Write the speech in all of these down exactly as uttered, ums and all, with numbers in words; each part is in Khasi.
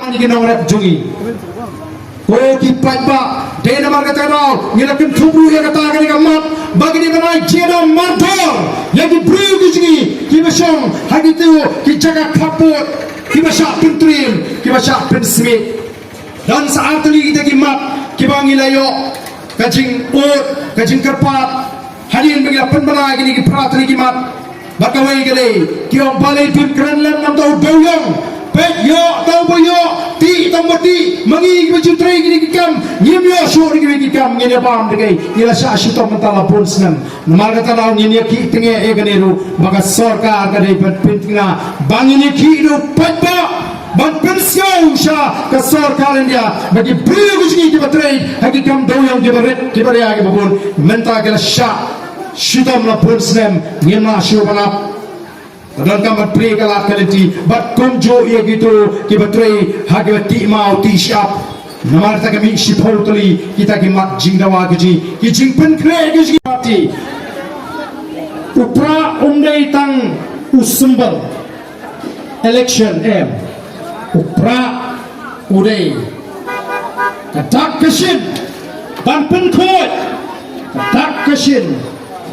Ki nongrep jong ngi. Ko ki paidbah, dei namar kata ka daw ngi la kynthup ruh ïa kata kane ka mat ba kane ban ai jingïada mardor ïa ki briew ki jong ngi kiba shong ha kito ki jaka khappud, kiba shah pyntriem, kiba shah pynsmit. Don sa ar tylli kita ki mat kiba ngi la ïoh ka jingud, ka jingkyrpad hadien ba ngi la pynbna ïa kine ki phra tylli ki mat. Bad kawei ka dei, ki ong balei phim kren lem na u dewiong? Peit, ïoh, tang ba ïoh, tih, tang ba tih. Ma ngi kiba ju trei kine ki kam, ngim ïoh shuh ïa kine ki kam, ngin ïa bam da kaei? Ngi la shah shitom mynta la bun snem. Namar kata daw ngin ïa ki tnge ïa kane ruh ba ka sorkar ka dei ban pyntnga ba ngin ïa ki ruh paidbah ban pynsngew sha ka sorkar India ba ki briew ki jong ngi kiba trei ha ki kam dewiong, kiba rit, kiba ria, kiba bun, mynta ki la shah shitom la bun snem, ngim lah shuh ban ap. Ka donkam ban plie ka lad ka lynti bad kumjuh ïa kito kiba trei ha kiba tih maw tih shyiap. Namar kata ka mih shiphew tylli kita ki mat jingdawa ki jong ngi, ki jingpynkhreh ki jong ngi. Party. U prah um dei tang u symbol election em. U prah u dei ka dak ka shin ban pynkhuid, ka dak ka shin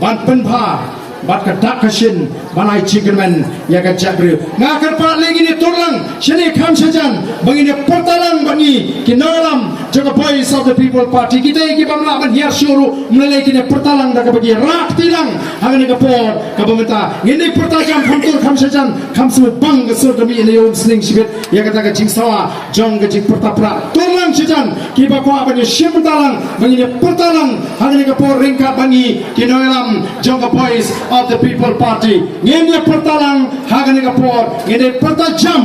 ban pynbha, bad ka dak ka shin ban ai jingkyrmen ïa ka jaitbynriew. Nga kyrpad lei ngin ïa tur lang shane kham shajan ba ngin ïa pyrta lang bad ngi ki nongïalam jong ka Voice of the People Party. Kita ki bym lah ban hiar shuh ruh, ym lei lei kin ïa pyrta lang da kaba ki rah kti lang ha kane ka por kaba mynta. Ngin ïa pyrta jam kham tur kham shajan, kham sngewbang ka sur ka mih ïa u sning shibit ïa kata ka jingsawa jong ka jingpyrta prah. Tur lang shajan kiba kwah ban ïa shim bynta lang ba ngin ïa pyrta lang ha kane ka por ryngkat bad ngi ki nongïalam jong ka Voice of the People Party. Ngin ïa pyrta lang ha kane ka por, ngin ïa pyrta jam.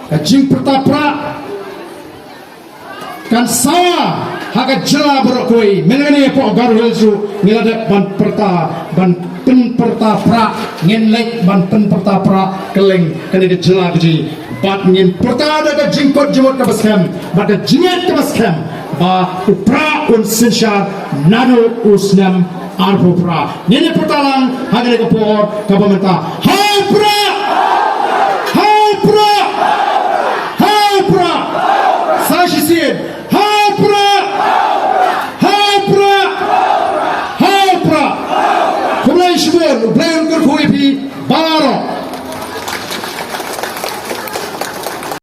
Ka jingpyrta prah kan sawa ha ka jylla baroh kawei. Mynne hapoh Garo Hills ruh ngi la dep ban pyrta, ban pynpyrta prah, ngin leit ban pynpyrta prah kylleng kane ka jylla ka jong ngi. Bad ngin pyrta da ka jingkut jingmut kaba skhem bad ka jingngeit kaba skhem ba u prah un synshar naduh u snem arphew phra. Ngin ïa pyrta lang ha kane ka por kaba mynta. Ha u prah! Ha u prah!